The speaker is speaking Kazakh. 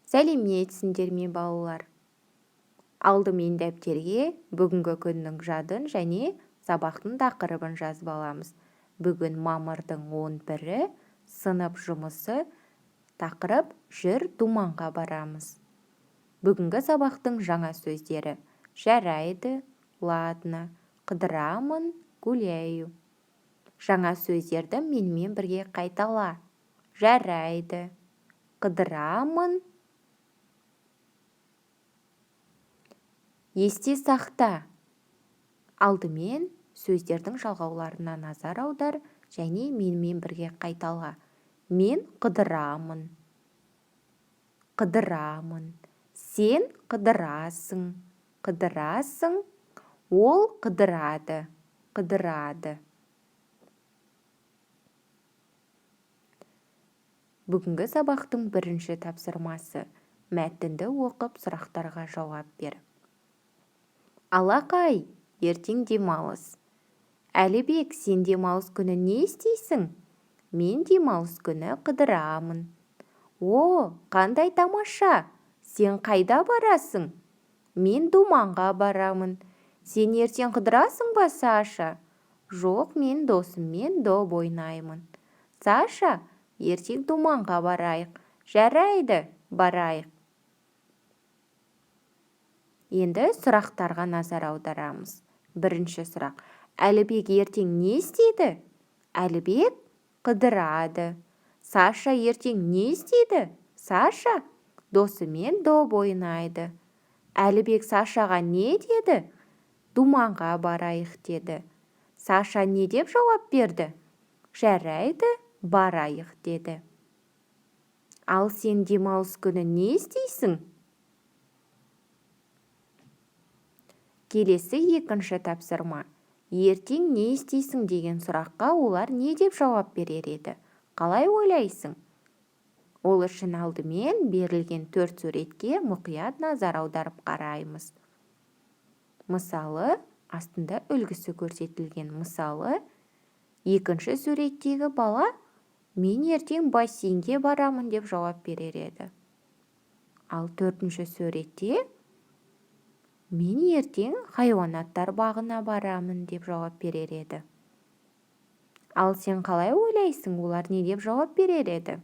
Сәлеметсіңдер ме, балалар? Алдымен дәптерге бүгінгі күннің жадын және сабақтың тақырыбын жазып аламыз. Бүгін мамырдың 11-і, сынып жұмысы, тақырып «Жүр, думанға барамыз». Бүгінгі сабақтың жаңа сөздері: жарайды, ладно, қыдырамын, гуляю. Жаңа сөздерді менімен бірге қайтала. Жарайды, қыдырамын. Есте сақта. Алдымен сөздердің жалғауларына назар аудар және менімен бірге қайтала. Мен қыдырамын. Қыдырамын. Сен қыдырасың. Қыдырасың. Ол қыдырады. Қыдырады. Бүгінгі сабақтың бірінші тапсырмасы. Мәтінді оқып, сұрақтарға жауап бер. Алақай, ертең демалыс. Әлібек, сен демалыс күні не істейсің? Мен демалыс күні қыдырамын. О, қандай тамаша! Сен қайда барасың? Мен думанға барамын. Сен ертең қыдырасың ба, Саша? Жоқ, мен досыммен доп ойнаймын. Саша, ертең думанға барайық. Жарайды, барайық. Енді сұрақтарға назар аударамыз. Бірінші сұрақ. Әлібек ертең не істейді? Әлібек қыдырады. Саша ертең не істейді? Саша досымен доп ойнайды. Әлібек Сашаға не деді? Думанға барайық деді. Саша не деп жауап берді? Жарайды, барайық деді. Ал сен демалыс күні не істейсің? Келесі екінші тапсырма. Ертең не істейсің деген сұраққа олар не деп жауап берер еді? Қалай ойлайсың? Ол үшін алдымен берілген 4 суретке мұқият назар аударып қараймыз. Мысалы, астында үлгісі көрсетілген. Мысалы, екінші суреттегі бала мен ертең бассейнге барамын деп жауап берер еді. Ал төртінші суретте мен ертең хайуанаттар бағына барамын деп жауап берер еді. Ал сен қалай ойлайсың, олар не деп жауап берер еді?